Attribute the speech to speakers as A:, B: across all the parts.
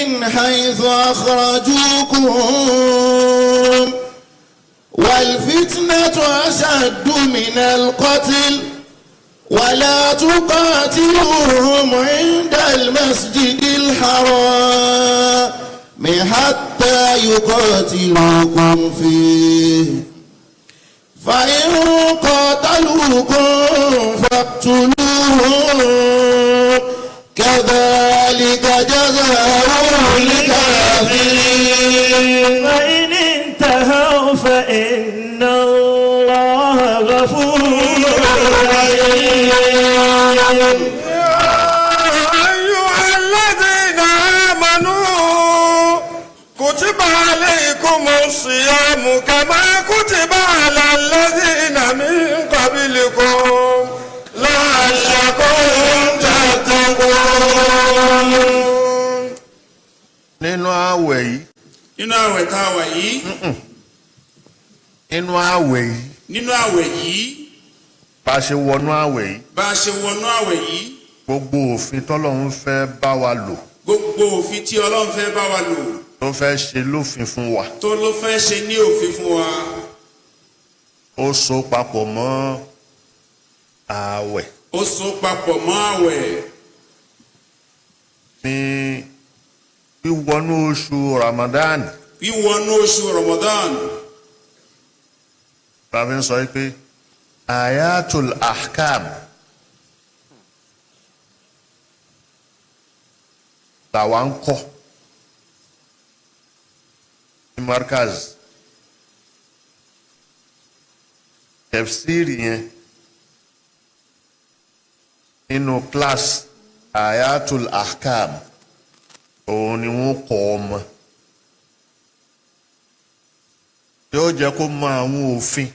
A: من حيث أخرجوكم والفتنة أشد من القتل ولا تقاتلوهم عند المسجد الحرام حتى يقاتلوكم فيه فإن قاتلوكم فاقتلوهم كذلك جزاء الكافرين.
B: فإن انتهوا فإن الله غفور رحيم.
C: يا أيها الذين آمنوا كتب عليكم الصيام كما كتب على الذين من قبلكم لعلكم تتقون.
D: Nínú àwẹ̀ yìí,
E: Nínú àwẹ̀ tá a wà yìí,
D: nínú àwẹ̀ yìí,
E: nínú àwẹ̀ yìí,
D: bá a ṣe wọnú àwẹ̀ yìí,
E: bá a ṣe wọnú àwẹ̀ yìí,
D: gbogbo òfin tọ́lọ́run fẹ́ bá wa lò,
E: gbogbo òfin tí Ọlọ́run fẹ́ bá wa lò,
D: tó fẹ́ ṣe lófin fún wa,
E: tó ló fẹ́ ṣe ní òfin fún wa,
D: ó so papọ̀ mọ́ ààwẹ̀.
E: Ó so papọ̀ mọ́ àwẹ̀.
D: Ní wíwọnú oṣù Ramadan,
E: Wíwọnú oṣù Ramadan,
D: la fi ń sọ pé ayatul ahkam làwa ń kọ́ ní markaz. Tafsiri yẹn nínú class, ayatul ahkam òun ni wọ́n kọ́ ọmọ, yóò jẹ́ kó mọ àwọn òfin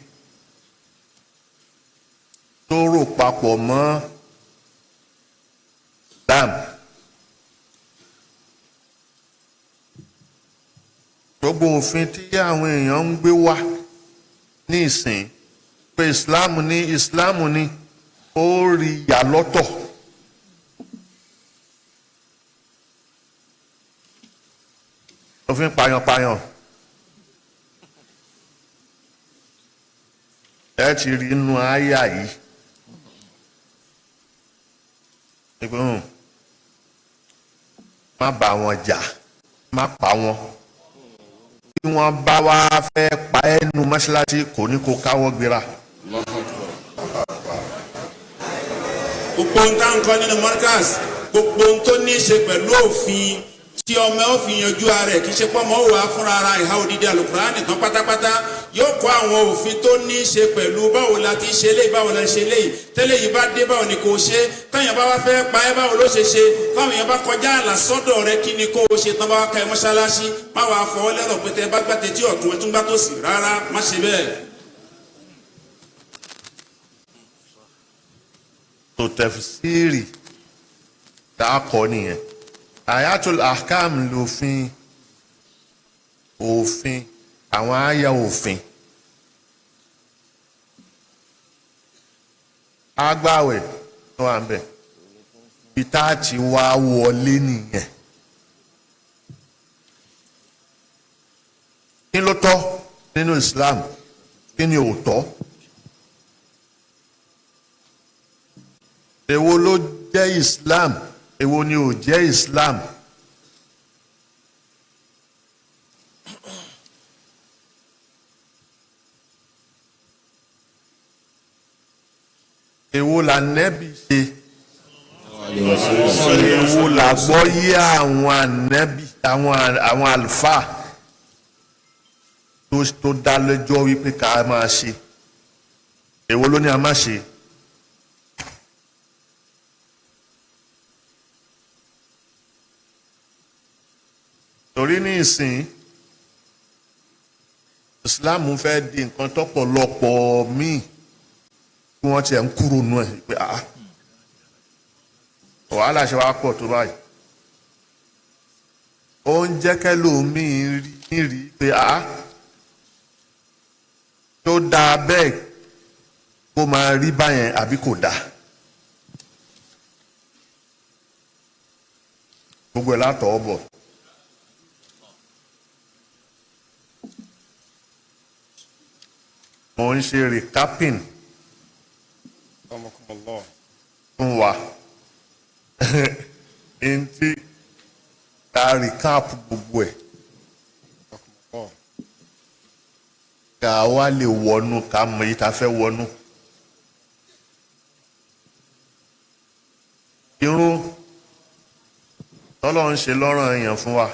D: tó rò papọ̀ mọ́ Islam. Gbogbo òfin tí àwọn èèyàn ń gbé wá ní ìsìn pé Islam ní, Islam ní, ó rí yà lọ́tọ̀. Òfin payanpayan ẹ ti rí inú àyà yìí pé má bá wọn jà, má pa wọn. Bí wọ́n bá wá fẹ́ pa ẹnu mọ́ṣáláṣí, kò ní kó káwọ́ gbéra.
E: Gbogbo ohun tá à ń kọ́ nínú Markaz, gbogbo ohun tó ní í ṣe pẹ̀lú òfin tí ọmọ ó fi yanjú ara ẹ̀, kì í ṣe pé ọmọ ó wà fúnra ara ìhà òdìdí alukurani tán pátápátá, yóò kọ́ àwọn òfin tó ní í ṣe pẹ̀lú báwo la ti ṣe léyìí, báwo la ṣe léyìí, tẹ́lẹ̀ yìí bá dé, báwo ni kò ṣe, táyàn bá wá fẹ́ pa ẹ́, báwo ló ṣe ṣe, táwọn èèyàn bá kọjá àlà sọ́dọ̀ rẹ, kí ni kó o ṣe, tán bá wá ka ẹ mọ́ṣáláṣí, má wàá fọwọ́ lẹ́rọ̀ pé tẹ́ bá gbà tẹ́tí ọ̀tún ẹ tún gbá tòsì. Rárá, má ṣe bẹ́ẹ̀.
D: Tó tafsiri tá a kọ́ nìyẹn. Ayatul ahkam lòfin, òfin, àwọn àyà òfin. Agbáwẹ̀ tó wà ń bẹ̀, ibi tá a ti wá wọlé nìyẹn. Kí ló tọ́ nínú Islam? Kí ni ò tọ́? Èwo ló jẹ́ Islam? Èwo ni ò jẹ́ Islam? Èwo là nẹ́bí ṣe? Èwo là gbọ́ yé àwọn ànẹ́bí, àwọn àlùfáà tó dá lẹ́jọ́ wípé ká máa ṣe? Èwo ló ní a máa ṣe? Torí ní ìsìn, Islam fẹ́ di nǹkan tọ́pọ̀lọpọ̀ míì tí wọ́n tiẹ̀ ń kúrò nù ẹ̀ pé, ah, wàhálà ṣe wá pọ̀ tó báyìí. Ó ń jẹ́ kẹ́lòmíì rí rí pé, ah, tó dáa bẹ́ẹ̀ kó máa rí báyẹn àbí kò dáa. Gbogbo ẹ̀ látọ̀ bọ̀. Mo ń ṣe recapping fún wa. Ntí ta recap gbogbo ẹ̀ ká wá lè wọnú, ká mọ èyí tá fẹ́ wọnú. Irun tọ́lọ́ ń ṣe lọ́rọ̀ èèyàn fún wa,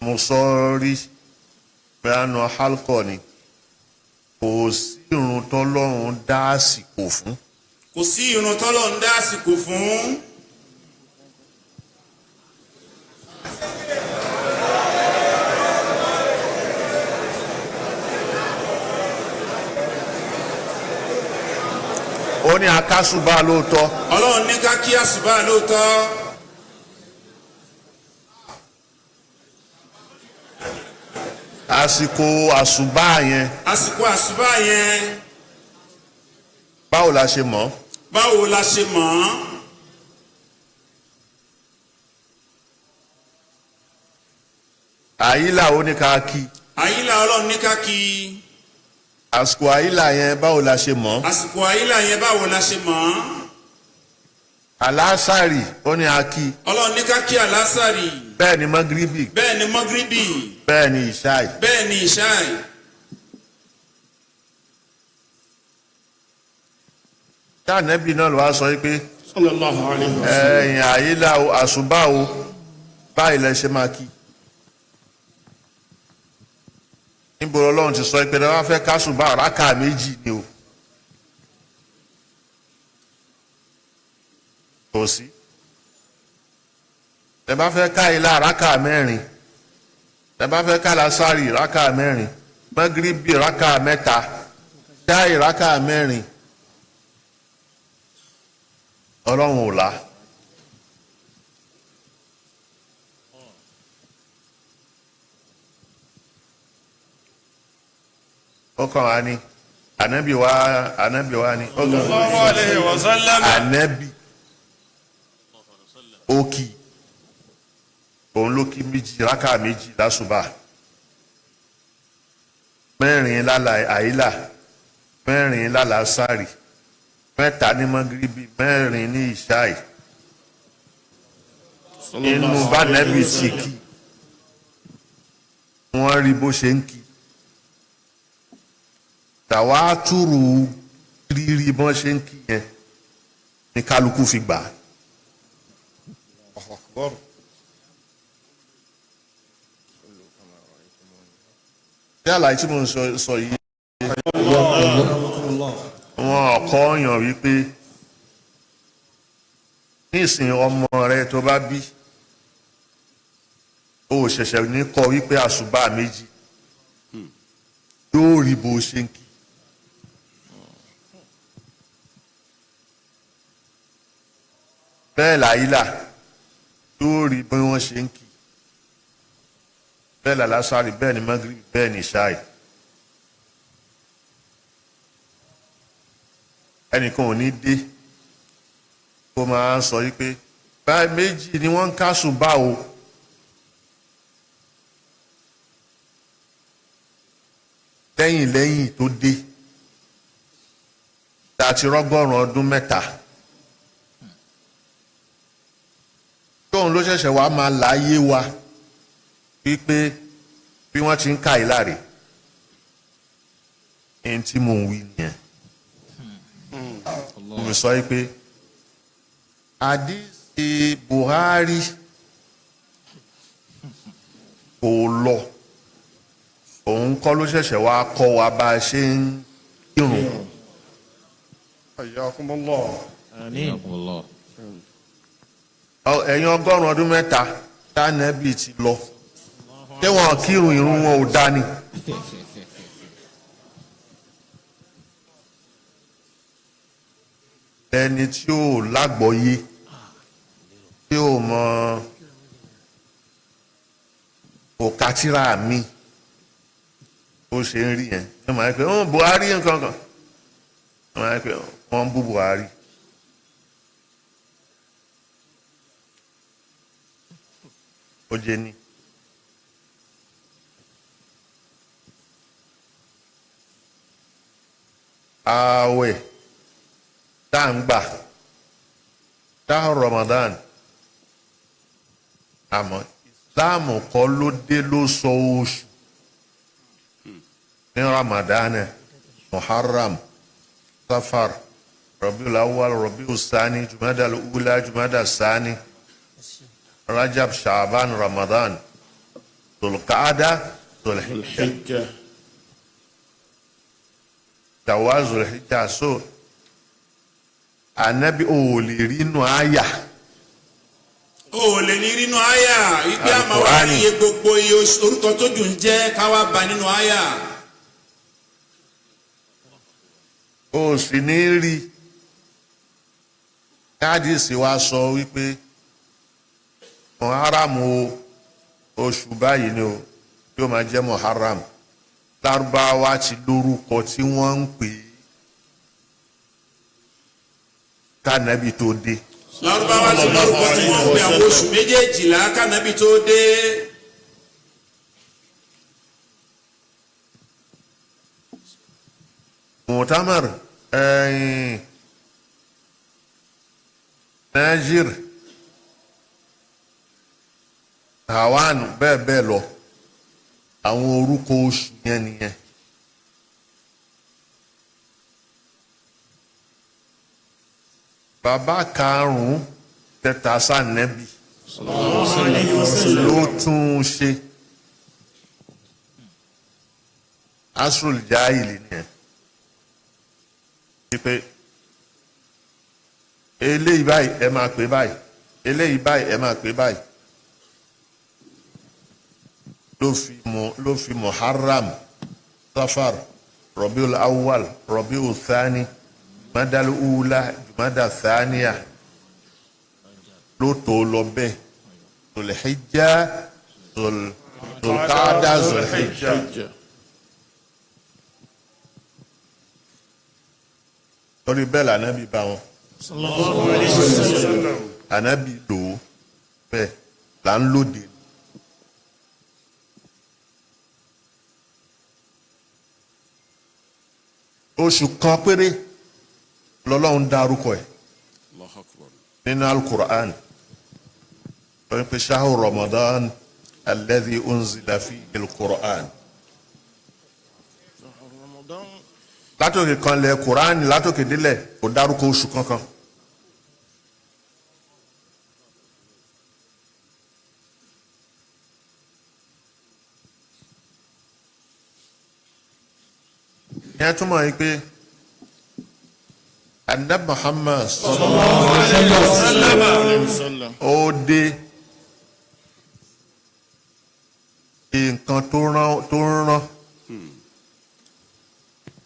D: mo sọ rí pé àna halkọ ni, kò sí irun tọ́lọ́run dá àsìkò fún.
E: Kò sí irun tọ́lọ́run dá àsìkò fún.
D: Ó ní akásùbà lóòótọ́.
E: Ọlọ́run ní ká kí àsùbá lóòótọ́.
D: Àsìkò àsùbá yẹn.
E: Àsìkò àsùbá yẹn.
D: Báwo la ṣe mọ̀?
E: Báwo la ṣe mọ̀?
D: Àyílà ó ní ká kí.
E: Àyílà Ọlọ́run ní ká kí.
D: Àsìkò àyílà yẹn, báwo la ṣe mọ̀?
E: Àsìkò àyílà yẹn, báwo la ṣe mọ̀?
D: Àlásàrì ó ní a kí.
E: Ọlọ́run ní ká kí àlásàrì.
D: Bẹ́ẹ̀ ni mọ́gíríbì.
E: Bẹ́ẹ̀ ni mọ́gíríbì.
D: Bẹ́ẹ̀ ni ìṣáì.
E: Bẹ́ẹ̀ ni ìṣáì.
D: Táànẹ́bì náà ló wá sọ pé
A: Sallallahu alayhi wa sallam.
D: ẹ̀yìn àyílà o, àsùbá o, báyìí lẹ ṣe máa kí. Níbo Ọlọ́run ti sọ pé wọ́n fẹ́ kásùbà rákà méjì ni o? Kò sí. Tẹ bá fẹ́ ká ilá, rákà mẹ́rin. Tẹ bá fẹ́ ká lásàrì, rákà mẹ́rin. Mọ́gíríbì, rákà mẹ́ta. Ṣáì, rákà mẹ́rin. Ọlọ́run ò là. Ó kàn wá ní ànábì wá, ànábì wá ní. Ó kàn
C: Sallallahu alayhi wa sallam.
D: Ànábì ó kì, òun ló kí méjì, rákà méjì lásùbà, mẹ́rin lálà àyílà, mẹ́rin lálà sárì, mẹ́ta ní mọ́gíríbì, mẹ́rin ní ìṣáì. Inú bánẹ́bì ti kí, wọ́n rí bó ṣe ń kí, tàwátúrù rírí bọ́n ṣe ń kí yẹn ní kálukú fi gbà á.
C: Akbar.
D: Bí àlàyé tí mo ń sọ yìí, wọn kọ́ yàn wípé nísìn ọmọ rẹ tó bá bí, ó ṣẹ̀ṣẹ̀ ní kọ́ wípé àsùbá méjì, yóò rí bó ṣe ń kí. Bẹ́ẹ̀ làyílà, yóò rí bí wọ́n ṣe ń kí. Bẹ́ẹ̀ làlásàrì, bẹ́ẹ̀ ni mọ́gíríbì, bẹ́ẹ̀ ni ṣáì. Ẹnìkan ò ní dé kó máa sọ wípé báyìí méjì ni wọ́n ń kásùn bá o. Lẹ́yìn lẹ́yìn tó dé tá a ti rọ́gọ́rùn ọdún mẹ́ta, tóun ló ṣẹ̀ṣẹ̀ wá máa láyé wa wípé bí wọ́n ti ń ka ìlàrè ẹni tí mò ń wí nìyẹn. Mo fi sọ wípé àdìsí Buhari kò lọ, òun kọ́ ló ṣẹ̀ṣẹ̀ wá kọ́ wa bá a ṣe ń kírun.
C: Hayyakumullah.
B: Àmín.
D: Ẹ̀yin ọgọ́rùn-ún ọdún mẹ́ta tánẹ́bì ti lọ, ṣé wọn kírun? Irun wọn ò dání. Ẹni tí ò lágbọ́yé, tí ò mọ òkà tíra mi ó ṣe ń rí yẹn ní màá pé ó Buhari nǹkan kan, màá pé wọ́n ń bú Buhari. Ó jẹ́ ní. Ààwẹ̀ tá à ń gbà, táwọn Ramadan, àmọ́ Ìsìláàmù kọ́ ló dé ló sọ oṣù ní Ramadan, Muharram, Safar, Rabiul Awwal, Rabiul Sani, Jumada Ula, Jumada Sani, Rajab, Sha'ban, Ramadan, Dhul-Qa'dah, Dhul-Hijjah,
A: Hijjah.
D: Shawwal, Dhul-Hijjah. So Ànábì ò lè rí inú àyà.
E: O ò lè ní rínú àyà ìgbé àmọ́ wá
D: Al-Qur'ani.
E: iye gbogbo iye orúkọ tó jù ń jẹ́ káwá ba nínú àyà.
D: O sì ní rí káàdìsí wa sọ wípé Muharram o, oṣù báyìí ni o yóò máa jẹ́ Muharram. Lárúbáwá ti lórúkọ tí wọ́n ń pè é kánàbì tó dé.
E: Lárúbáwá ti lórúkọ tí wọ́n ń pè àwọn oṣù méjèèjìlá kánábì tó dé.
D: Mu'tamar, ẹ̀yìn Najir, Hawan, bẹ́ẹ̀ bẹ́ẹ̀ lọ, àwọn orúkọ oṣù yẹn nìyẹn. Bàbá karùn-ún tẹta sànẹ́bì ló tún un ṣe. Asrul Jahili nìyẹn, pé eléyìí báyìí ẹ máa pè báyìí, eléyìí báyìí ẹ máa pè báyìí, ló fi Muharram, Safar, Rabiul Awwal, Rabiul Thani, Jumadal Ula, Jumada Thaniya, ló tó lọ bẹ́ẹ̀, Zulhijja, Zulqaada, Zulhijja.
A: Hijjah.
D: Torí bẹ́ẹ̀ lànàbí bá wọn.
B: Sallallahu alayhi wa sallam.
D: Ànábì lò ó bẹ́ẹ̀ là ń lòdì. Oṣù kan péré lọ́lọ́run dárúkọ ẹ̀ nínú Alukur'an, lórí pé ṣáhù Ramadan alladhi unzila fi al-Qur'an. Látòkè kan lẹ Kur'an látòkè délẹ̀ kò dárúkọ oṣù kankan. Ìyẹn túmọ̀ yìí pé Ànábì Muhammad
A: Sallam.
D: ó dé, nǹkan tó rán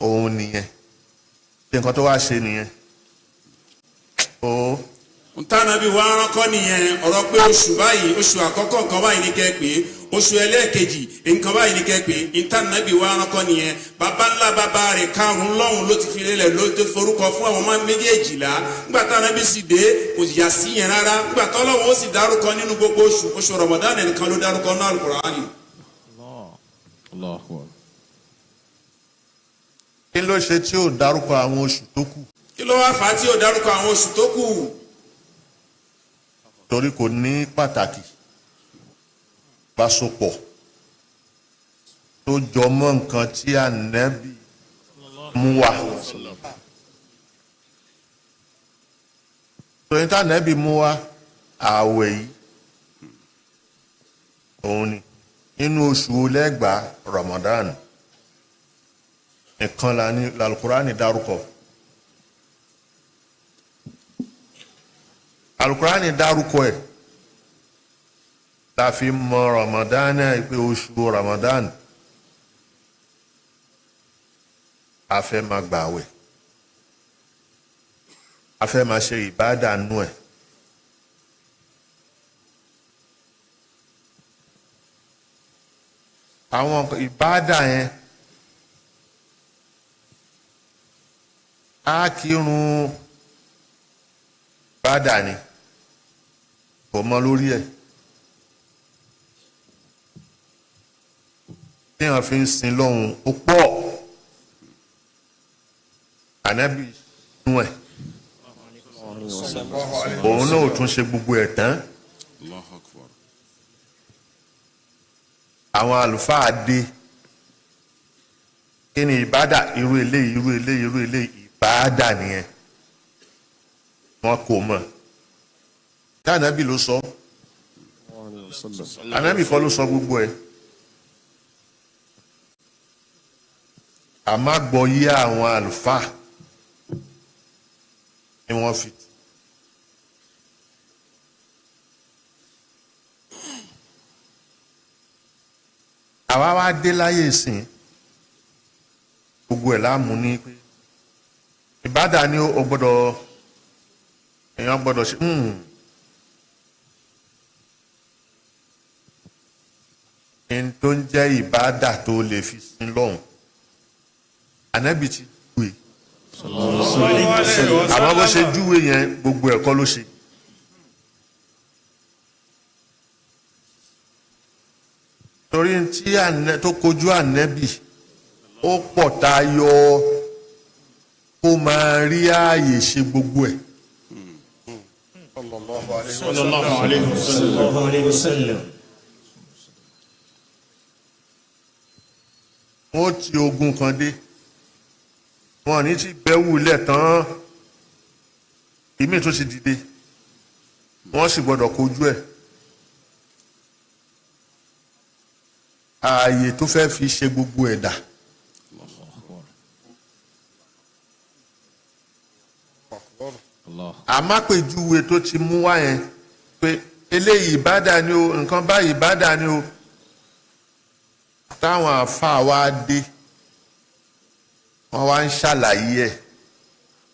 D: òun nìyẹn, nǹkan tó wá ṣe nìyẹn ó.
E: Ntànàbí wa ránkọ́ nìyẹn, ọ̀rọ̀ pé oṣù báyìí, oṣù àkọ́kọ́ nǹkan báyìí ní kẹ́ pé, oṣù ẹlẹ́ẹ̀kejì nǹkan báyìí ní kẹ́ pé, ntànàbí wa ránkọ́ nìyẹn. Baba ńlá baba rẹ̀ karùn-ún lọ́hùn ló ti fi lélẹ̀, ló ti forúkọ fún àwọn ọmọ méjèèjìlá. Nígbà tànàbí sì dé, kò yà sí yẹn rárá. Nígbà tọ́lọ́hún ó sì dárúkọ nínú gbogbo oṣù, oṣù Ramadan nìkan ló dárúkọ náà Al-Qur'ani.
F: Allahu Akbar.
D: Kí ló ṣe tí ò dárúkọ àwọn oṣù tó kù?
E: Kí ló wá fà á tí ò dárúkọ àwọn oṣù tó kù?
D: Torí kò ní pàtàkì ìbásopọ̀ tó jọ mọ́ nǹkan tí Ànábì mú wá. Torí tí Ànábì mú wá, ààwẹ̀ yìí òun ni nínú oṣù lẹ́gbàá Ramadan nìkan la ní Alukurani dárúkọ. Alukurani dárúkọ ẹ̀ la fi mọ Ramadan náà pé oṣù Ramadan a fẹ́ máa gbààwẹ̀, a fẹ́ máa ṣe ìbádà nú ẹ̀. Àwọn ìbádà yẹn, á kírun, ìbádà ni, kò mọ lórí ẹ̀ téèyàn fi ń sin lọ́hùn ó pọ̀. Ànábì nú ẹ̀, òun náà ò tún ṣe gbogbo ẹ̀ tán.
E: Allahu Akbar.
D: Àwọn àlùfáà dé, kí ni ìbádà? Irú eléyìí, irú eléyìí, irú eléyìí, ìbádà nìyẹn. Wọn kò mọ̀ tí ànábì ló sọ. Ànábì kọ́ ló sọ gbogbo ẹ̀, àmọ́ àgbọ́yé àwọn àlùfáà ni wọ́n fi tú. Àwa wá dé láyé ìsìn, gbogbo ẹ̀ láàmú ní pé ìbádà ni ó gbọ́dọ̀, èèyàn gbọ́dọ̀ ṣe. Ẹni tó ń jẹ́ ìbádà tó lè fi sin lọ́hùn, ànábì ti júwe. Àmọ́ bó ṣe júwe yẹn, gbogbo ẹ̀ kọ́ ló ṣe. Torí tí tó kojú ànábì ó pọ̀ tayọ kó máa rí ààyè ṣe gbogbo ẹ̀.
B: Sallallahu alayhi wa sallam.
G: Sallallahu alayhi wa sallam.
D: Wọ́n ti ogun kan dé, wọn ò ní ti bẹ́wù lẹ̀ tán, ìmí tó ti dìde, wọ́n sì gbọ́dọ̀ kojú ẹ̀. Ààyè tó fẹ́ fi ṣe gbogbo ẹ̀dà,
F: Allah.
D: Àmápèjúwe tó ti mú wá yẹn pé eléyìí ìbádà ni o, nǹkan báyìí ìbádà ni o, táwọn àáfàá wa dé, wọ́n wá ń ṣàlàyé ẹ̀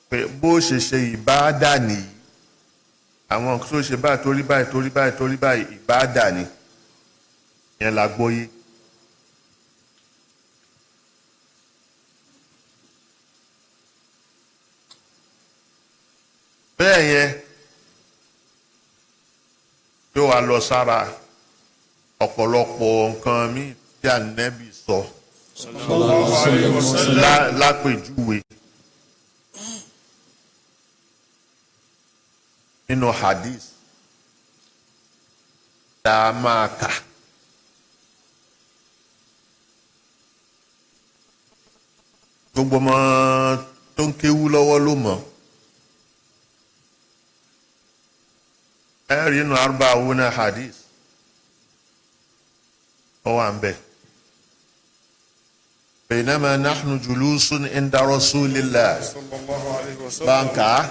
D: pé bó ṣe ṣe ìbádà nìyí, àwọn tó ṣe báyìí, torí báyìí, torí báyìí, torí báyìí, ìbádà ni. Yẹn la gbọ́yé. Bẹ́ẹ̀ yẹn yóò wá lọ sára ọ̀pọ̀lọpọ̀ nǹkan míì tí ànẹ́bì sọ lápèjúwe nínú hadith tá a máa kà. Gbogbo ọmọ tó ń kéwú lọ́wọ́ ló mọ̀. Ẹ rí inú arba'una hadith, ó wà ń bẹ̀. بينما نحن جلوس عند رسول الله بانكا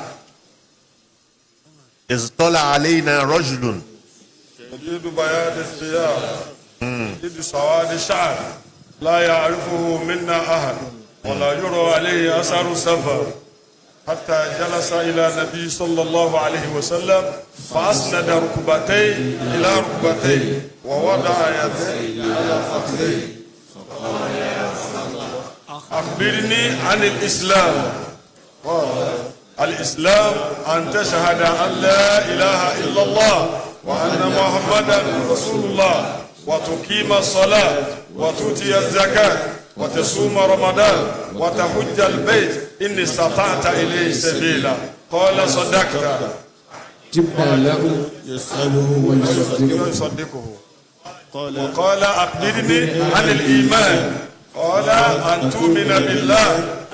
D: إذ طلع علينا رجل
C: شديد بياض الثياب، شديد سواد الشعر، لا يعرفه منا أحد ولا يرى عليه أثر السفر، حتى جلس إلى النبي صلى الله عليه وسلم، فأسند ركبتيه إلى ركبتيه ووضع يديه على فخذيه. أخبرني عن الإسلام. قال: الإسلام أن تشهد أن لا إله إلا الله وأن محمدا رسول الله، وتقيم الصلاة، وتؤتي الزكاة، وتصوم رمضان، وتحج البيت إن استطعت إليه سبيلا. قال: صدقت.
A: جبنا له
G: يسأله ويصدقه.
C: يصدقه. وقال: أخبرني عن الإيمان. قال: أن تؤمن بالله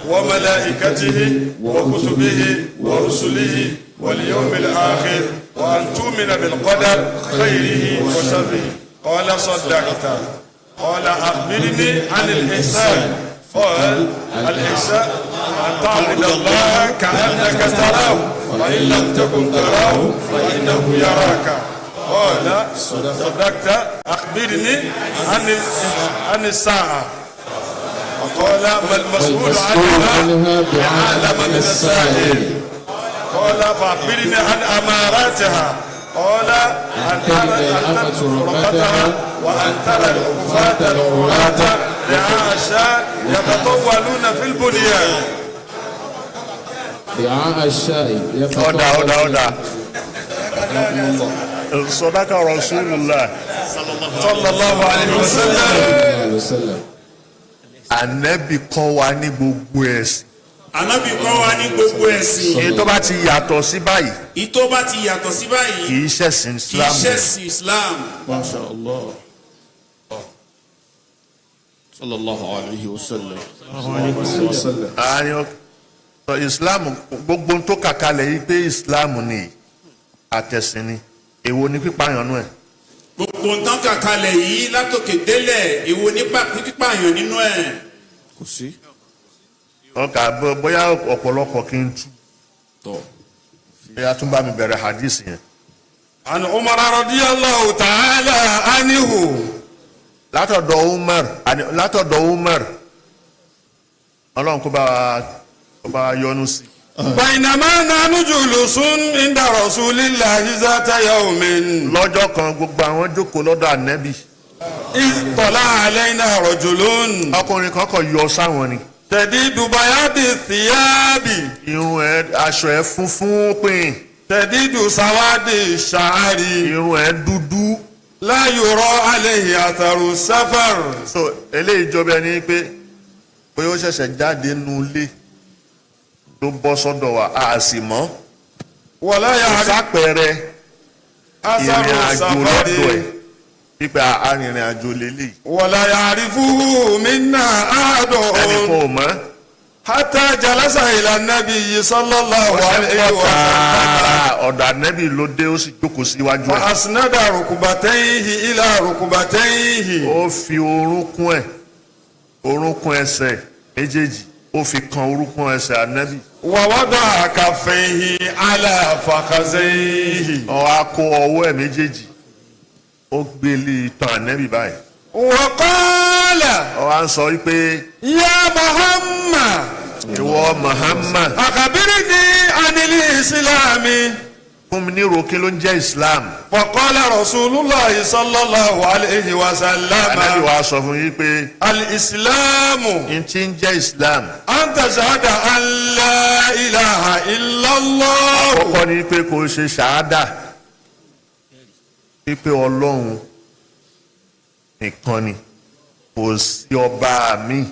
C: وملائكته وكتبه ورسله واليوم الآخر، وأن تؤمن بالقدر خيره وشره. قال: صدقت. قال: أخبرني عن الإحسان. قال: الإحسان أن تعبد الله كأنك تراه، فإن لم تكن تراه فإنه يراك. قال: صدقت. أخبرني عن الساعة. وقال: ما المسؤول عنها بأعلم من السائل. قال: فأخبرني عن أماراتها. قال: أن ترى الأمة ربتها، وأن ترى الحفاة العراة رعاء الشاة يتطاولون في البنيان.
A: رعاء الشاء.
D: Ọ̀dà ọ̀dà ọ̀dà. صدق رسول الله.
C: صلى الله عليه وسلم.
A: عليه وسلم.
D: Ànábì kọ́ wa ní gbogbo ẹ̀sìn.
E: Ànábì kọ́ wa ní gbogbo ẹ̀sìn.
D: Èyí tó bá ti yàtọ̀ sí báyìí,
E: Ìtó bá ti yàtọ̀ sí báyìí,
D: kì í ṣẹ̀sìn
E: kì í
D: Islam.
E: ṣẹ̀sìn Islam.
G: ما شاء الله صلى الله عليه وسلم.
D: Àárín ọ Islam, gbogbo tó kàkalẹ̀ yìí pé Islam ni àtẹ̀sìn ni, èwo ni pípààyàn nù ẹ̀?
E: Gbogbo nǹkan kàkalẹ̀ yìí látòkè délẹ̀, èwo nípa pípààyàn nínú ẹ̀?
G: Kò sí.
D: Ọkà bóyá ọ̀pọ̀lọpọ̀ kí n tú.
G: Tọ́.
D: Bóyá tún bá mi bẹ̀rẹ̀ hadith yẹn.
C: عن عمر رضي الله تعالى عنه.
D: Látọ̀dọ̀ Umar, látọ̀dọ̀ Umar, Ọlọ́run kó bá wa yọ́nú sí i.
C: بينما نحن جلوس عند رسول الله ذات يوم،
D: Lọ́jọ́ kan, gbogbo àwọn jókòó lọ́dọ̀ Ànẹ́bì.
C: إذ طلع علينا رجل.
D: Ọkùnrin kan kàn yọ sáwọn ni.
C: شديد بياض الثياب.
D: Irun ẹ̀, aṣọ ẹ̀ funfun pin.
C: شديد سواد الشعر.
D: Irun ẹ̀ dúdú.
C: لا يرى عليه أثر السفر.
D: So eléyìí jọ bí ẹni pé bóyá ó ṣẹ̀ṣẹ̀ jáde nu ilé ló bọ́ sọ́dọ̀ wa, a sì mọ̀.
C: ولا
D: Kò
C: يعرف
D: sápẹrẹ
C: أثر
D: ìrìn àjò lọ́dọ̀ ẹ̀
C: السفر.
D: pípẹ́ arìnrìn àjò lélẹ̀.
C: ولا يعرفه منا أحد.
D: Ẹnì kan ò mọ̀.
C: حتى جلس إلى النبي صلى الله
D: Ó ṣe ń
C: عليه
D: bọ̀
C: وسلم.
D: tààrà ọ̀dọ̀ Ànẹ́bì ló dé, ó sì jókòó síwájú ẹ̀.
C: فأسند ركبتيه إلى ركبتيه.
D: Ó fi orúnkún ẹ̀, orúnkún ẹsẹ̀ méjèèjì, ó fi kan orúnkún ẹsẹ̀ Ànẹ́bì.
C: ووضع كفيه على فخذيه.
D: Ó wá kó ọwọ́ ẹ̀ méjèèjì, ó gbé lé itan Ànẹ́bì báyìí.
C: وقال:
D: Ó wá ń sọ wípé:
C: يا محمد،
D: "Ìwọ Muhammad،
C: أخبرني عن الإسلام.
D: fún mi ní ro, kí ló ń jẹ́ Islam?"
C: فقال رسول الله صلى الله عليه
D: Ànẹ́bì
C: وسلم:
D: wa sọ fún yín pé:
C: الإسلام
D: n tí ń jẹ́ Islam،
C: أن تشهد أن لا إله إلا الله،
D: àkọ́kọ́ ni pé kò ṣe ṣàádà pípé Ọlọ́run nìkan ni, kò sí ọba mi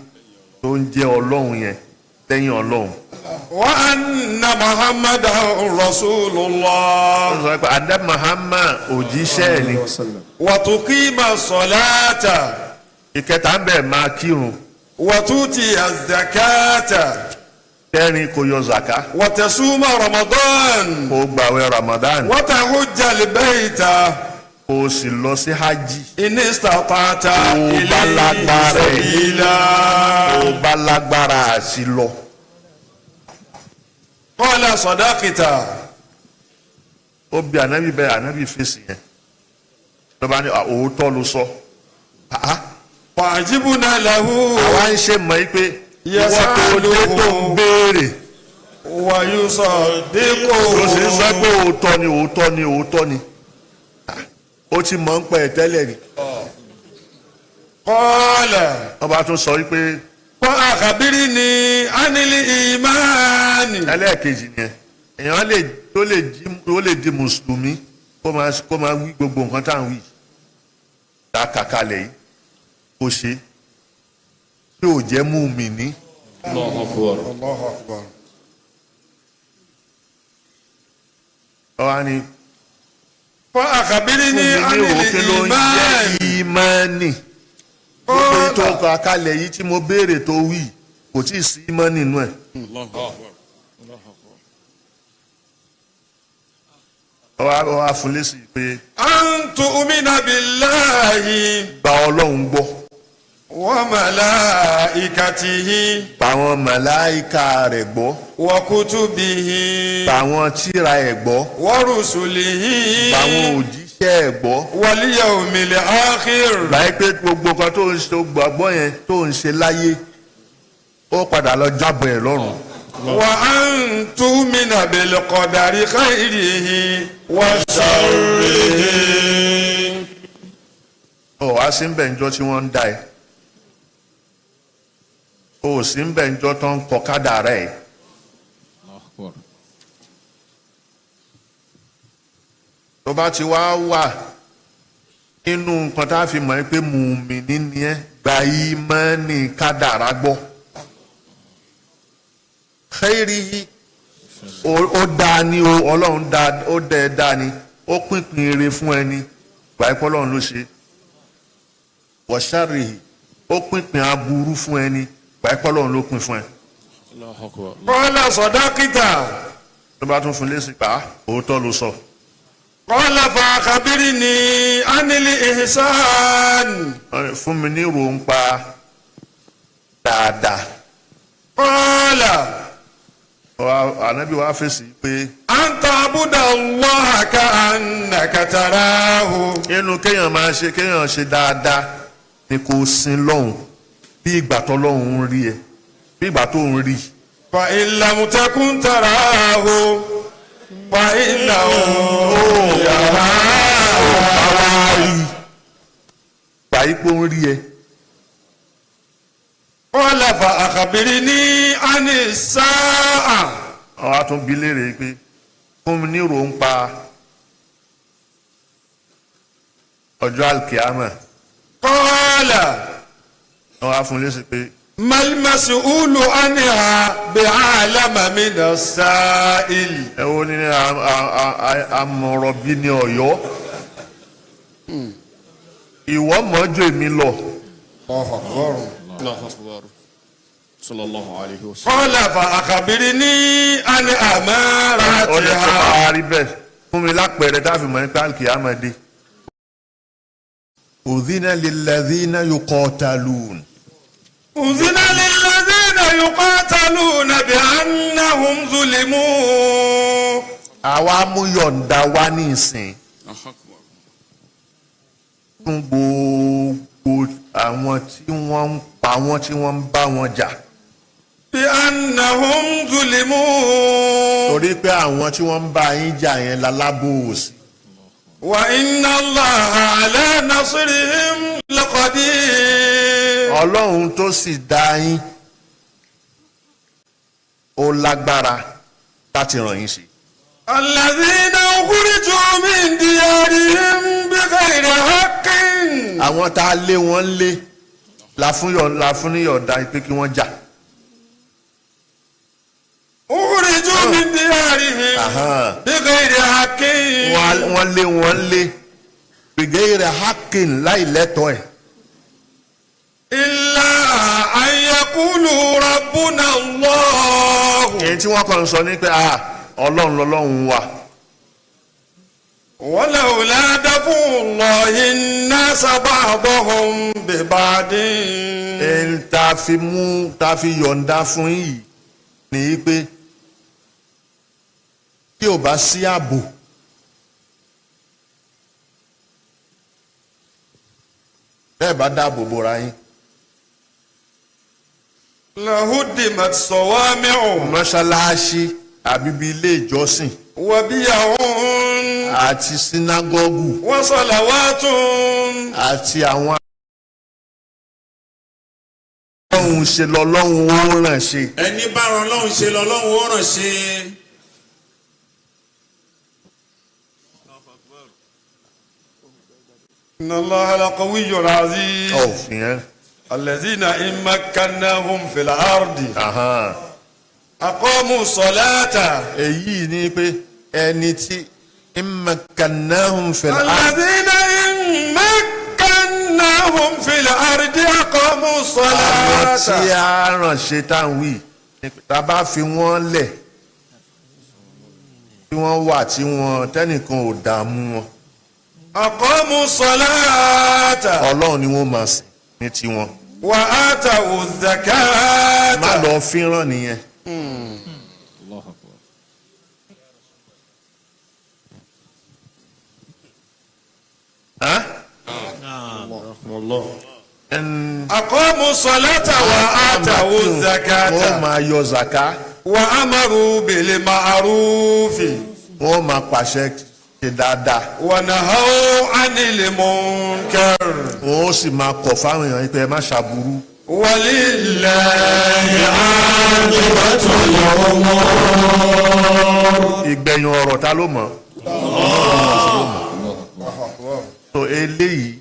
D: tó ń jẹ́ Ọlọ́run yẹn lẹ́yìn Ọlọ́run.
C: وأن محمدا رسول
D: Ó
C: الله،
D: sọ pé Adé Muhammad òjíṣẹ́ ẹ̀ ni.
C: وتقيم الصلاة،
D: Ìkẹta ń bẹ̀, máa kírun.
C: وتؤتي الزكاة،
D: Kẹrin, kò yọ zaka.
C: وتصوم رمضان،
D: Kò gbàwẹ̀ Ramadan.
C: وتحج البيت
D: Kò sì lọ sí hajj
C: إن استطعت
D: bá
C: إليه
D: lágbára ẹ̀.
C: سبيلا.
D: Kò bá lágbára àti lọ.
C: قال: صدقت.
D: Ó bi Ànábì bẹ́ẹ̀, Ànábì fèsì yẹn, lọ́ba ní, "Òótọ́ ló sọ." Ah,
C: فعجبنا له.
D: Àwa ń ṣe mọ̀ yí pé ìwọ tó dé tó ń béèrè
C: ويصدقه.
D: tó sì ń sọ pé òótọ́ ni, òótọ́ ni, òótọ́ ni, ó ti mọ̀ ń pẹ́ ẹ̀ tẹ́lẹ̀ rí.
C: قال:
D: Wọ́n bá tún sọ wípé:
C: فأخبرني عن الإيمان.
D: Ẹlẹ́ẹ̀kejì nìyẹn, èèyàn lè tó lè jí, ó lè di mùsùlùmí kó máa wí gbogbo nǹkan tá à ń wí, tá a kà kalẹ̀ yìí, kó ṣe tí ò jẹ́ mùmínì.
F: الله أكبر.
C: الله أكبر.
D: Ọ̀hán ni
C: فأخبرني
D: fún
C: عن
D: mi ní òkè ló ń
C: الإيمان.
D: jẹ́ ìmánì. Gbogbo tó kọ kalẹ̀ yìí tí mo béèrè tó wí, kò tí ì sí ìmánì nínú ẹ̀.
B: الله أكبر.
D: Ó wá fún lésì pé:
C: أن تؤمن بالله،
D: gba Ọlọ́run gbọ́،
C: وملائكته،
D: gba àwọn màláìka rẹ̀ gbọ́،
C: وكتبه،
D: gba àwọn tírà ẹ̀ gbọ́،
C: ورسله،
D: gba àwọn òjíṣẹ́ ẹ̀ gbọ́،
C: واليوم الآخر.
D: Gbà yí pé gbogbo nǹkan tó ń ṣe, tó gbàgbọ́ yẹn tó ń ṣe láyé, ó padà lọ jábọ̀ ẹ̀ lọ́run.
C: وأن تؤمن بالقدر خيره وشره.
D: Ó wá sí ń bẹ̀ ńjọ́ tí wọ́n ń da ẹ̀, ó sì ń bẹ̀ ńjọ́ tó ń kọ kádàrá ẹ̀.
F: الله أكبر.
D: Tó bá ti wá wà nínú nǹkan tá a fi mọ̀ ẹ́ pé mùmíní ni ẹ́, gba ìmánì kádàrá gbọ́. Khairihi, ó dáa ní o, Ọlọ́run dáa, ó dẹ́ ẹ dáa ni, ó pínpín ire fún ẹni, gbà ipò Ọlọ́run ló ṣe. Wa sharrihi, ó pínpín aburú fún ẹni, gbà ipò Ọlọ́run ló pín fún ẹ.
F: Allahu Akbar.
C: قال صدقت.
D: Tó bá tún fún lésì pa, òótọ́ ló sọ.
C: قال فأخبرني عن الإحسان.
D: Fún mi ní ròǹpa dáadáa.
C: قال
D: Ànábì wa fèsì pé
C: أن تعبد الله كأنك تراه.
D: inú kéèyàn máa ṣe, kéèyàn ṣe dáadáa ni kò sin lọ́hùn bí ìgbà tó lọ́hùn ń rí ẹ, bí ìgbà tó ń rí.
C: فإن لم تكن تراه فإنه يراك.
D: Àwa rí gbà yí pé ó ń rí ẹ.
C: قال فأخبرني عن الساعة.
D: Àwa tún bi léèrè pé fún mi ní ròǹpa ọjọ́ alkiyama.
C: قال
D: Àwa fún lésì pé
C: ما المسؤول عنها بعالم من السائل.
D: ẹ wo ní amọ̀rọ̀ bí ní Ọ̀yọ́, ìwọ mọ́jú èmi lọ.
G: Allahu Akbar. Sallallahu alayhi wa sallam.
C: قال فأخبرني عن
D: Ó ní tó
C: أماراتها.
D: bá rí bẹ́ẹ̀, fún mi lápẹẹrẹ tá a fi mọ̀ ní pé alkiyama dé. Udhina lilladhina yuqatalun.
C: أذن للذين يقاتلون بأنهم ظلموا.
D: Àwa mú yọ̀ǹda wá ní ìsìn
E: Allahu Akbar.
D: fún gbogbo àwọn tí wọ́n ń pa wọ́n, tí wọ́n ń bá wọn jà.
C: بأنهم ظلموا.
D: Torí pé àwọn tí wọ́n ń bá yín jà yẹn lalábòòsì.
C: وإن الله على نصرهم لقدير.
D: Ọlọ́run tó sì dá yín, ó lágbára láti ràn yín sí.
C: الذين أخرجوا من ديارهم بغير حق.
D: Àwọn tá a lé wọn lé la fún yọ, la fún níyọ̀ǹda pé kí wọ́n jà.
C: أخرجوا من ديارهم بغير حق.
D: Wọ́n lé wọn lé gbègé rẹ̀ hakin láì lẹ́tọ̀ọ́ ẹ̀.
C: إلا أن يقولوا ربنا الله.
D: Èyí tí wọ́n kàn ń sọ ní pé, ah, Ọlọ́run lọ́lọ́run wa.
C: ولولا دفع الله الناس بعضهم ببعض.
D: Èyí tá a fi mú, tá a fi yọ̀ǹda fún yìí ni pé tí ò bá sí ààbò, bẹ́ẹ̀ bá dáàbò bora yín,
C: لهدمت صوامع
D: mọ́ṣáláṣí àbí ibi ilé ìjọsìn
C: وبيع
D: àti sínágọ́gù
C: وصلوات.
D: àti àwọn ọlọ́run ṣe lọ́lọ́run ó ràn ṣe.
E: Ẹni bá ran Ọlọ́run ṣe lọ́lọ́run ó ràn ṣe.
C: إن الله لقوي عزيز.
D: Ọ̀fìn.
C: الذين إن مكناهم في الأرض
D: Yẹn.
C: أقاموا الصلاة.
D: Èyí ni pé ẹni tí immakannahum fil ard.
C: الذين إن مكناهم في الأرض أقاموا
D: Àwọn tí
C: الصلاة.
D: a ràn ṣe táwọn wí tá a bá fi wọ́n lẹ̀ tí wọ́n wà tí wọ́n tẹ́nìkan ò dààmú wọn,
C: أقاموا الصلاة.
D: Ọlọ́run ni wọ́n máa sìn ní tiwọn.
C: وآتوا
D: Má
C: الزكاة.
D: lọ fínràn nìyẹn.
F: Allahu Akbar.
D: Hàn?
G: Allah.
C: أقاموا الصلاة وآتوا
D: Wọ́n
C: الزكاة.
D: máa yọ zaka.
C: وأمروا بالمعروف.
D: Wọ́n máa pàṣẹ ṣe dáadáa.
C: ونهوا عن المنكر.
D: Wọ́n ó sì máa kọ̀ fáwọn èèyàn pé ẹ má ṣàbùrú.
C: ولله عاقبة الأمور.
D: Ìgbẹ̀yìn ọ̀rọ̀ ta ló mọ̀? So eléyìí,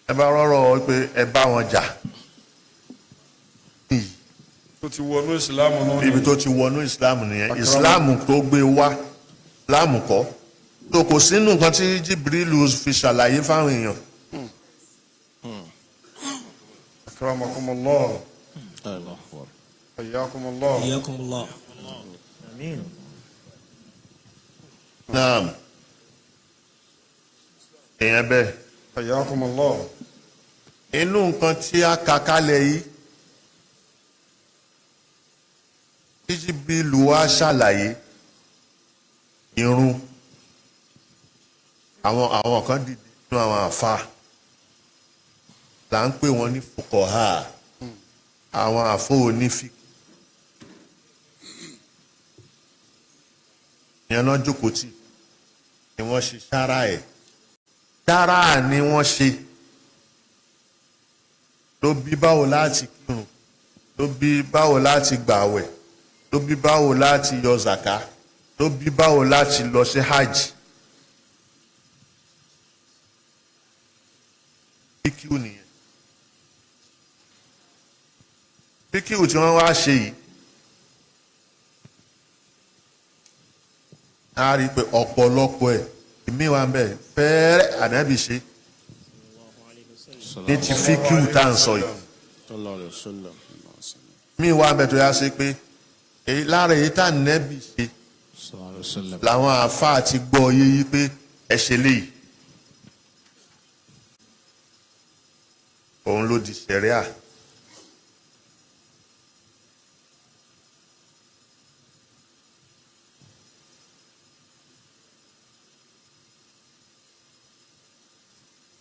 D: ẹ bá rọrọ pé ẹ bá wọn jà yìí.
C: Tó ti wọnú ìsìlámù náà.
D: Ibi tó ti wọnú ìsìláàmù nìyẹn. Ìsìláàmù tó gbé wá, ìsìláàmù kọ́ tó kò sínú nǹkan tí Jibrilu fi ṣàlàyé fáwọn èèyàn.
C: Akramakumullah.
F: Allahu Akbar.
C: Hayyakumullah.
H: Hayyakumullah.
D: Naam, èèyàn bẹ́ẹ̀.
C: Hayyakumullah.
D: Inú nǹkan tí a kà kalẹ̀ yìí tí Jibrilu wá ṣàlàyé irun, àwọn kan dìde nínú àwọn àfa là ń pè wọ́n ní fuqaha, àwọn àfọ onífíkì ìyẹn náà jókòó tì ni wọ́n ṣe sára ẹ̀, sára ni wọ́n ṣe ló bí báwo láti kírun, ló bí báwo láti gbàwẹ̀, ló bí báwo láti yọ zàká, ló bí báwo láti lọ sí hajj. Fíkíù nìyẹn. Fíkíù tí wọ́n wá ṣe yìí, a rí i pé ọ̀pọ̀lọpọ̀ ẹ̀ ìmí wa ń bẹ̀ fẹ́ẹ́rẹ́ ànábì ṣe ní ti fíkíù tá à ń sọ yìí.
G: Sallallahu alayhi wa sallam.
D: Mí wá ń bẹ̀ tó yá sí pé èyí lára èyí tá ànábì ṣe
F: Sallallahu alayhi wa sallam.
D: làwọn àáfàá ti gbọ́ yé yí pé ẹ ṣe léyìí, òun ló di ṣẹ̀ríà.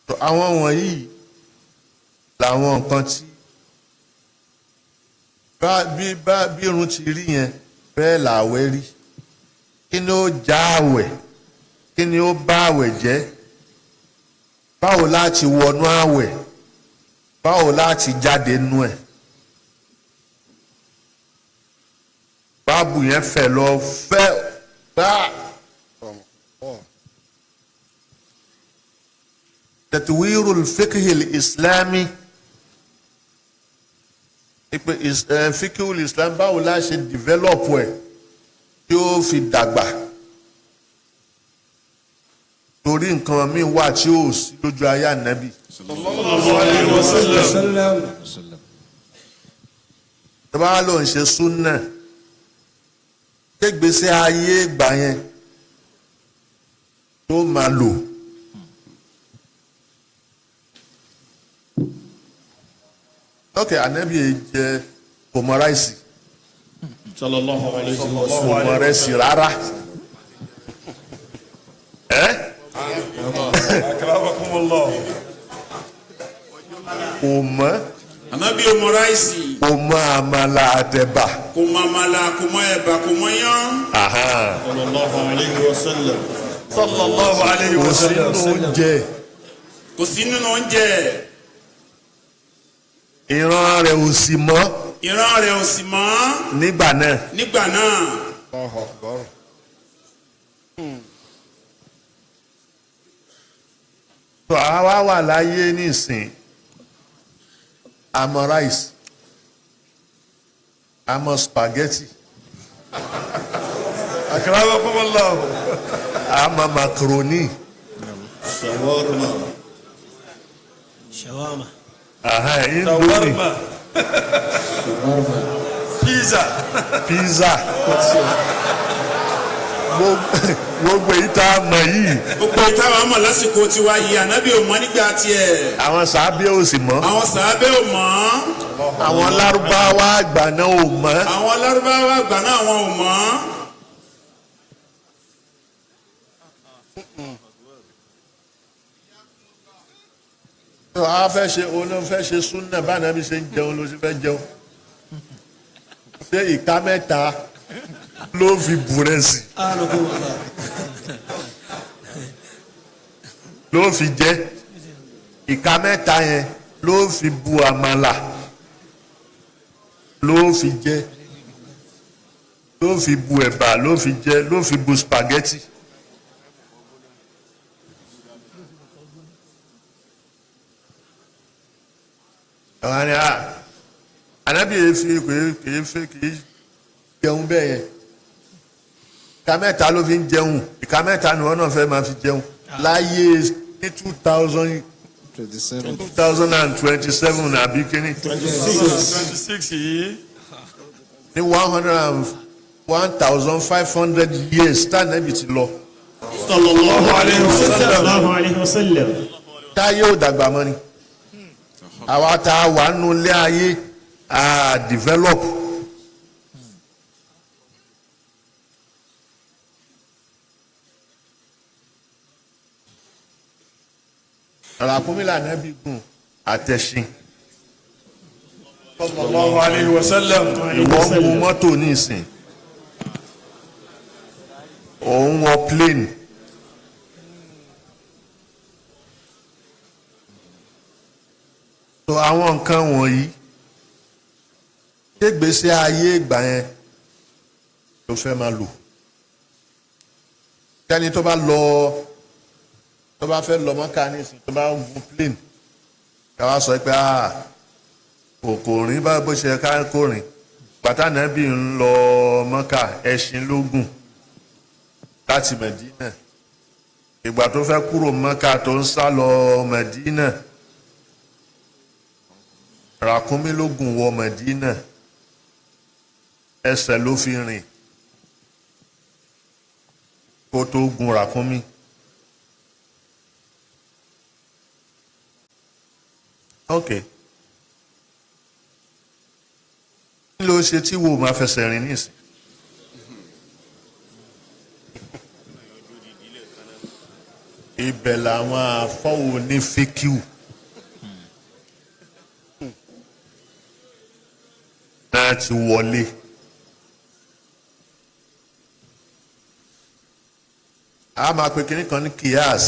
D: Tó àwọn wọ̀nyí làwọn nǹkan tí bá bí bá bí irun ti rí yẹn, bẹ́ẹ̀ làwẹ̀ rí. Kí ni ó já àwẹ̀? Kí ni ó bá àwẹ̀ jẹ́? Báwo láti wọnú àwẹ̀? Báwo láti jáde nú ẹ̀? Báàbù yẹn fẹ̀ lọ fẹ́ bá tatwirul fikhil islami, ipe fikhil islam, báwo la ṣe develop ẹ̀ tí ó fi dàgbà, torí nǹkan míì wà tí ó sí lójú ayé ànábì.
C: Sallallahu alayhi wa sallam.
F: Sallam.
D: Tó bá lò ń ṣe súnà, kégbèsè ayé ìgbà yẹn tó máa lò. Ok, ànábì yìí jẹ kò mọ ráìsì.
G: Sallallahu alayhi wa
D: Kò
G: sallam.
D: mọ ráìsì rárá. Ẹ
C: Akramakumullah.
D: kò mọ.
E: Ànábì ò mọ ráìsì.
D: Kò mọ àmàlà àtẹ̀bà.
E: Kò mọ àmàlà, kò mọ ẹ̀bà, kò mọ yán.
G: Sallallahu alayhi wa sallam.
C: Sallallahu alayhi
D: Kò
C: wa sallam.
D: sínú oúnjẹ.
E: Kò sí nínú oúnjẹ.
D: Ìran rẹ̀ ò sì mọ́.
E: Ìran rẹ̀ ò sì mọ́.
D: Nígbà náà.
E: Nígbà náà.
C: Allahu akbar.
D: Tó àwa wà láyé nísìn, àmọ́ rice, àmọ́ spaghetti,
C: Akramakumullah.
D: Àmọ́ macaroni.
G: Shawarma.
H: Shawarma.
D: Indomie.
C: Shawarma. Pizza.
D: Pizza, gbogbo èyí tá a mọ̀ yìí.
E: Gbogbo ìtawà mọ̀ lásìkò tiwa yìí, ànábì ò mọ̀ nígbà tiẹ̀.
D: Àwọn sàábé ò sì mọ̀.
E: Àwọn sàábé ò mọ̀.
D: Àwọn lárúbáwá àgbà náà ò mọ̀.
E: Àwọn lárúbáwá àgbà náà, wọn ò mọ̀.
D: Tó a fẹ́ ṣe olóhùn fẹ́ ṣe súnà, bá nàbí ṣe ń jẹun ló ṣe fẹ́ jẹun, ṣé ìka mẹ́ta ló fi bùrẹ́sì
H: Anukumullah.
D: ló fi jẹ? Ìka mẹ́ta yẹn ló fi bu àmàlà, ló fi jẹ, ló fi bu ẹ̀bà, ló fi jẹ, ló fi bu spaghetti. Àwọn ni Ànábì yìí fi kìí fi kìí jẹun bẹ́ẹ̀ yẹn. Ìka mẹ́ta ló fi ń jẹun. Ìka mẹ́ta ni wọ́n náà fẹ́ máa fi jẹun láyé ní 2000
A: 27.
D: 2027 àbí kíní
C: 26 yìí.
D: Ní 1,500 years tánàbì ti lọ.
B: Sallallahu alayhi wa sallam.
H: Sallallahu alayhi wa sallam.
D: Táyé ò dàgbà mọ́ ni àwa tá a wà nínú ilé ayé a develop. Ràkúnmí lànàbì gùn àtẹ̀sìn.
C: Sallallahu alayhi wa sallam.
D: Ìwọ ń gun mọ́tò nísìn, òun wọ plane. So àwọn nǹkan wọ̀nyí, ṣégbèsè ayé ìgbà yẹn ló fẹ́ máa lò? Kẹ́ni tó bá lọ, tó bá fẹ́ lọ Mọ́kà nísìn, tó bá gun plane, ká wá sọ pé, ah, kò rìn bá bó ṣe ká kó rìn. Bàtà nàbì ń lọ Mọ́kà, ẹṣin ló gùn láti Mẹ̀dínà. Ìgbà tó fẹ́ kúrò Mọ́kà, tó ń sá lọ Mẹ̀dínà, ràkúnmí ló gùn wọ Mẹ̀dínà. Ẹsẹ̀ ló fi rìn kó tó gun ràkúnmí. Ok, kí ló ṣe tí wo máa fẹsẹ̀ rìn nísìn? Ibẹ̀ làwọn afọ́wò ní fíkíù náà ti wọlé. A máa pe kinní kan ní kíyàs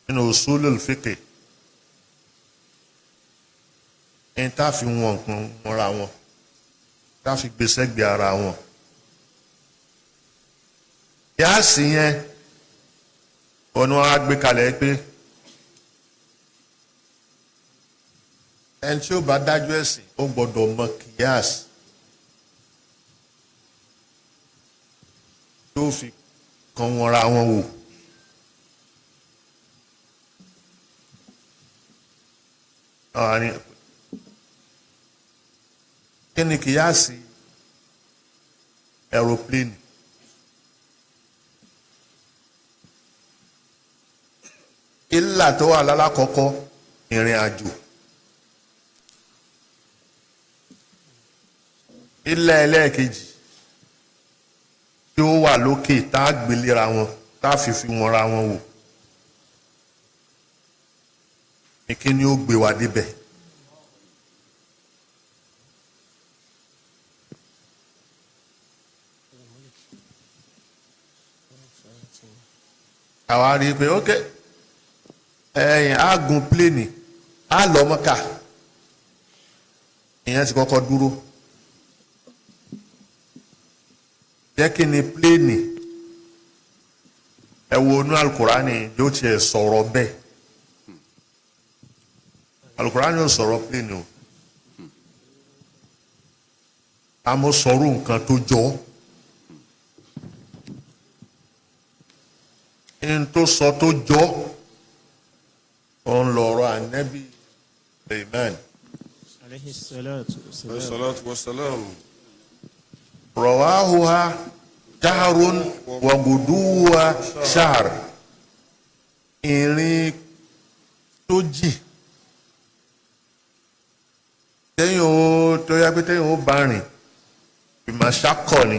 D: nínú usulul fiqh, ẹni tá a fi wọn nǹkan mọ́ra wọn, tá a fi gbé sẹ́gbẹ̀ẹ́ ara wọn. Kíyàsì yẹn ọ̀nà wọn á gbé kalẹ̀ pé ẹni tí ó bá dájú ẹ̀sìn, ó gbọ́dọ̀ mọ kíyàsì tó fi kan wọn ra wọn wò. Kí ni kìyàsí aeroplane? Ìlà tó wà lálákọ̀ọ́kọ́, ìrìn àjò. Ìlà ẹlẹ́ẹ̀kejì tí ó wà lókè tá a gbélera wọn, tá a fi fi wọn ra wọn wò, ní kí ni ó gbé wa débẹ̀? Àwa rí i pé ok, ẹ̀yìn á gun plane, á lọ Mọ́kà. Ìyẹn ti kọ́kọ́ dúró. Jẹ́ kí ni plane? Ẹ wo inú alukurani, yóò tiẹ̀ sọ̀rọ̀ bẹ́ẹ̀. Alukurani yóò sọ̀rọ̀ plane o, àmọ́ sọ̀rọ̀ nǹkan tó jọ n tó sọ tó jọ òun lọ̀rọ̀ ànẹ́bí Suleiman.
H: Alayhi salatu wassalam.
C: Salatu wassalam.
D: Rawahuha shahrun wa guduwa shahr. Ìrìn tó jì tẹ́yìn ó tó yá pé tẹ́yìn ó bá rìn, ìmọ̀ṣákọ̀ ni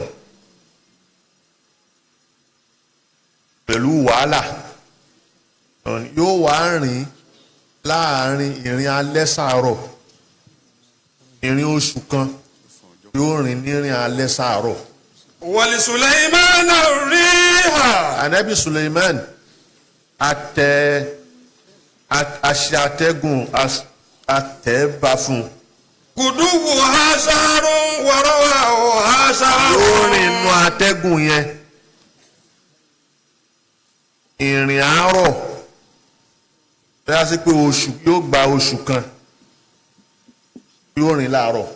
D: pẹ̀lú wàhálà. Yóò wá rìn láàrin ìrìn alẹ́ sàárọ̀, ìrìn oṣù kan yóò rìn nírìn alẹ́ sàárọ̀.
C: ولسليمان الريح.
D: Anabi Suleiman, atẹ aṣẹ atẹ́gùn atẹ́bá fún un.
C: غدوها شهر ورواحها شهر.
D: Yóò rìn inú atẹ́gùn yẹn ìrìn àárọ̀ tó yá sí pé oṣù yóò gba oṣù kan. Yóò rìn láàárọ̀.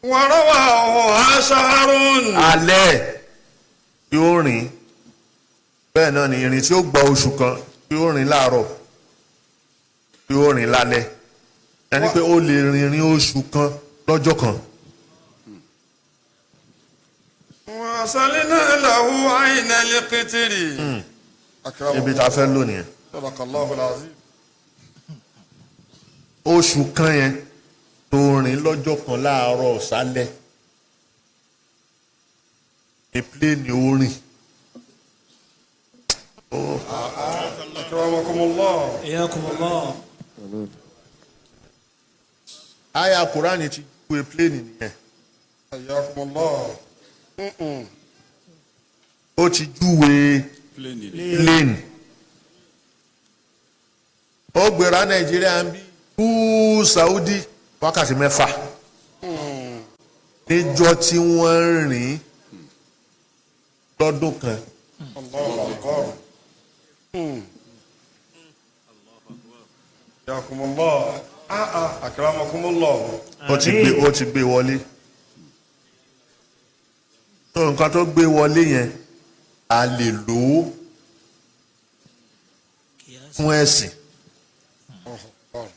C: ورواه شهر.
D: Alẹ́ yóò rìn. Bẹ́ẹ̀ náà ni ìrìn tí ó gba oṣù kan, yóò rìn láàárọ̀, yóò rìn lálẹ́. Ẹni pé ó lè rìnrìn oṣù kan lọ́jọ́ kan.
C: وصلنا له عين القتر.
D: Ibi tá a fẹ́ lò nìyẹn.
C: صدق الله العظيم.
D: Oṣù kan yẹn tó rìn lọ́jọ́ kan láàárọ̀ sálẹ̀ ní pléènì ó rìn.
C: أكرمكم الله.
B: حياكم الله.
D: Àyà Kúránì ti júwe pléènì nìyẹn.
C: حياكم الله.
D: Ó ti júwe pléènì. Ó gbéra Nàìjíríà ń bí kú Saudi wákàtí 6 níjọ́ tí wọ́n ń rìn lọ́dún kan.
C: الله أكبر. حياكم الله. أكرمكم الله.
D: Ó ti gbé wọlé tó nǹkan tó gbé wọlé yẹn, a lè lò ó fún ẹ̀sìn.
C: الله أكبر.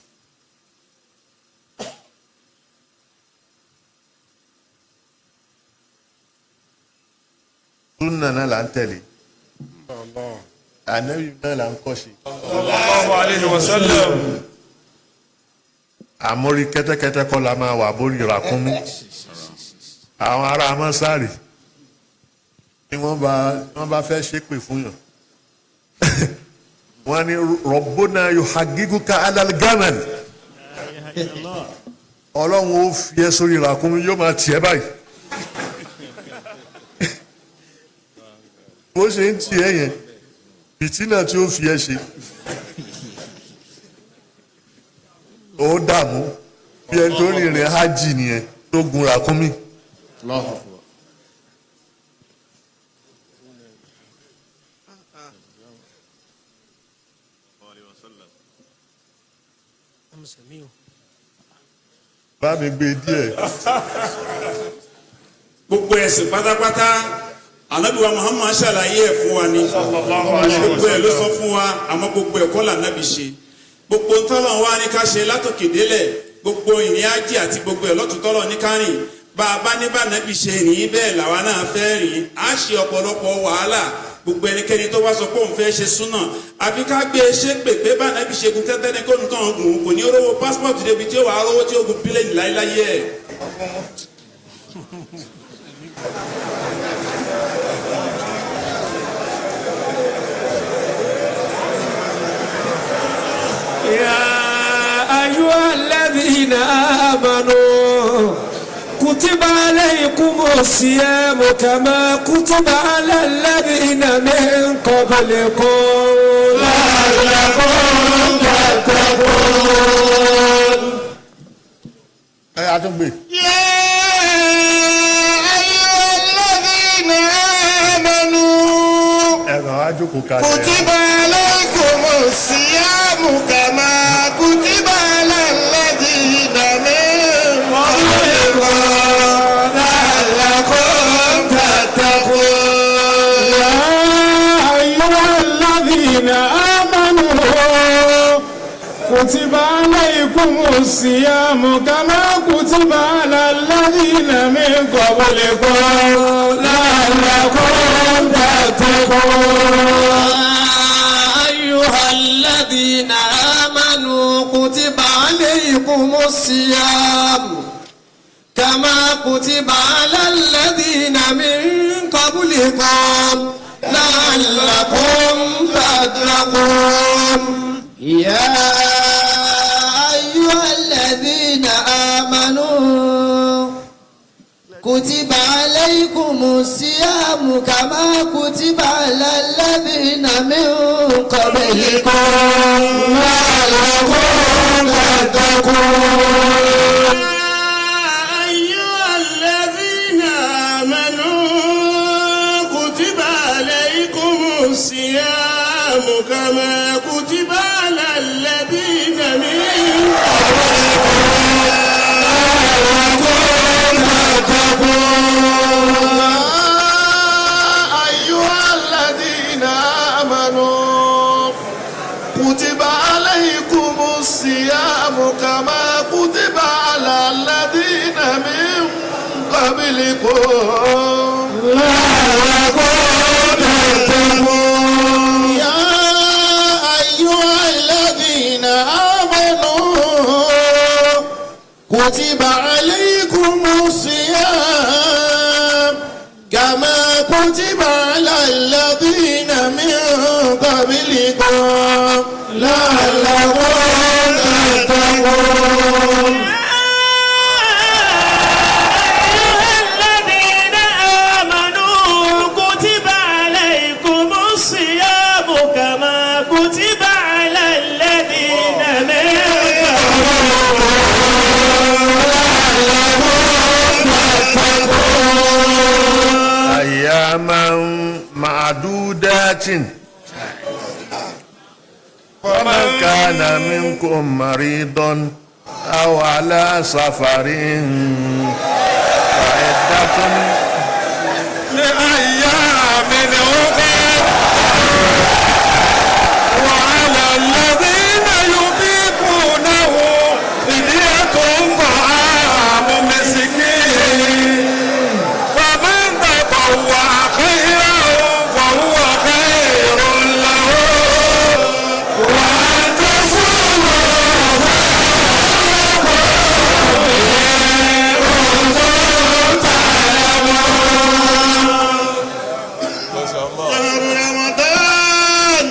D: Súnà náà là ń tẹ̀lé.
C: الله.
D: Ànábì náà là ń kọ́ṣe.
C: صلى الله عليه وسلم.
D: Àmórí kẹ́tẹ́kẹ́tẹ́ kọ́ la máa wà bórí ràkúnmí. Àwọn ará mọ́sárì ni wọ́n bá fẹ́ ṣépè fún yàn, wọ́n ní ربنا يحققك على الجمل. Ọlọ́run ó fi ẹ́ sórí ràkúnmí, yóò máa tì ẹ́ báyìí. Bó ṣe ń tì ẹ́ yẹn, fìtínà tí ó fi ẹ́ ṣe, ó dààmú bí ẹni tó rìnrìn hajj nìyẹn tó gun ràkúnmí.
G: الله أكبر.
D: Bá mi gbé díẹ̀.
E: Gbogbo ẹ̀sìn pátápátá, Ànábì wa Muhammad ṣàlàyé ẹ̀ fún wa ni.
C: Sallallahu alayhi wa
E: Gbogbo ẹ̀ ló sọ
C: sallam.
E: fún wa, àmọ́ gbogbo ẹ̀ kọ́ lànàbì ṣe. Gbogbo ntọ́lọ̀ wa ní ká ṣe látòkè délẹ̀, gbogbo ìrìn ajé àti gbogbo ẹ̀ lọ́tún tọ́lọ̀ ní ká rìn, bá a bá ní bá nàbì ṣe rìn bẹ́ẹ̀ làwa náà fẹ́ rìn, á ṣe ọ̀pọ̀lọpọ̀ wàhálà. Gbogbo ẹnikẹ́ni tó bá sọ pé òun fẹ́ ṣe súnà, àfi ká gbé e ṣe pé pé bá nàbì ṣe gun tẹ́tẹ́ ní kóun tán gùn, kò ní rówó passport débi tí ó wàá rówó tí ó gun pílẹ̀nì láéláyé ẹ̀.
A: يا أيها الذين آمنوا كتب عليكم الصيام كما كتب على الذين من قبلكم لعلكم تتقون.
D: Ẹ àtúngbè.
B: يا أيها الذين آمنوا
D: Ẹ kàn wá jókòó kalẹ̀.
B: كتب عليكم الصيام كما كتب على الذين من قبلكم لعلكم تتقون.
A: يا أيها الذين آمنوا كتب عليكم الصيام كما كتب على الذين من قبلكم لعلكم تتقون.
I: أيها الذين آمنوا كتب عليكم الصيام كما كتب على الذين من قبلكم لعلكم تتقون. يا أيها الذين آمنوا كتب عليكم الصيام كما كتب على الذين من قبلكم لعلكم تتقون.
B: أيها الذين آمنوا كتب عليكم الصيام كما كتب على الذين من قبلكم.
A: لعلكم تتقون.
D: يا أيها الذين آمنوا كتب عليكم الصيام كما كتب على الذين من قبلكم لعلكم تتقون.
A: يا أيها الذين آمنوا كتب عليكم الصيام كما كتب على الذين من قبلكم لعلكم تتقون.
H: أيها الذين آمنوا كتب عليكم الصيام كما كتب على الذين من
D: أياما معدودات فمن كان منكم مريضا أو على سفر فعدة
C: لأيام أخر وعلى الذين يطيقونه فدية طعام مسكين فمن تطوع خيرا فهو خير له وأن تصوموا
B: شهر رمضان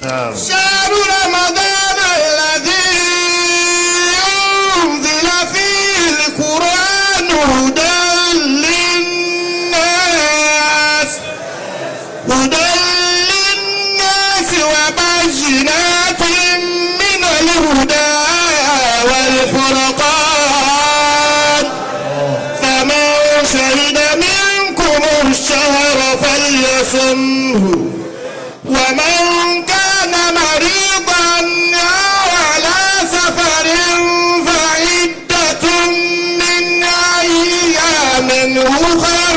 D: نعم.
B: شهر رمضان الذي أنزل فيه القرآن هدى للناس هدى للناس وبينات من الهدى والفرقان فمن شهد منكم الشهر فليصمه ومن كان مريضا أو على سفر فعدة من أيام أخر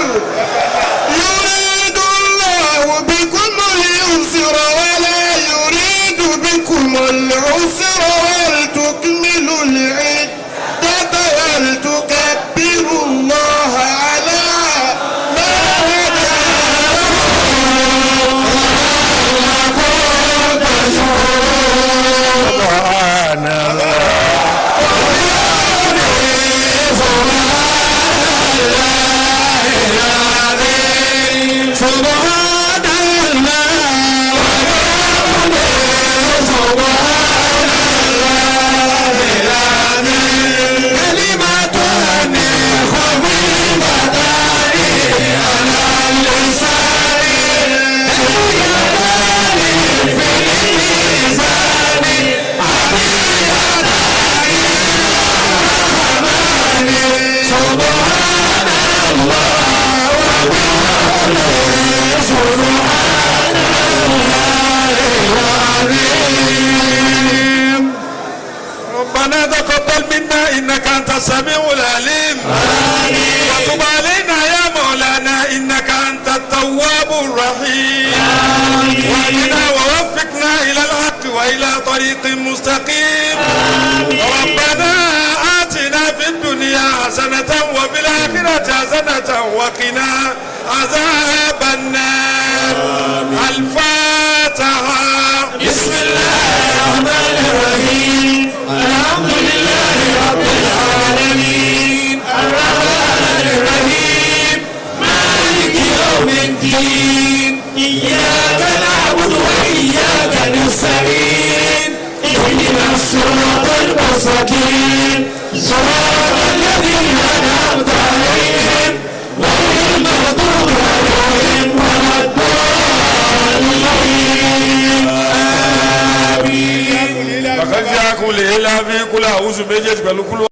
B: يريد الله بكم اليسر ولا يريد بكم العسر ولتكملوا العدة ولتكبروا الله على ما هداكم.
D: سبحان الله.
A: سبحان الله سبحان الله العظيم. كلمتان خفيفتان على اللسان ثقيلتان في الميزان حبيبتان إلى الرحمن. سبحان الله وبحمده سبحان الله العظيم.
C: ربنا تقبل منا إنك أنت السميع العليم وتب علينا يا مولانا إنك أنت التواب الرحيم واهدنا ووفقنا إلى الحق وإلى طريق مستقيم. ربنا آتنا في الدنيا حسنة وفي الآخرة حسنة وقنا عذاب النار. الفاتحة.
A: بسم الله الرحمن الرحيم. الحمد لله رب العالمين. الرحمن الرحيم. مالك يوم الدين. إياك نعبد وإياك نستعين. اهدنا الصراط المستقيم. صراط الذين أنعمت عليهم غير المغضوب عليهم ولا الضالين. آمين.
C: Bàkànjá kúlẹ̀ ilá fi kúlẹ̀ àwùjọ méjèèjì pẹ̀lú kúlù.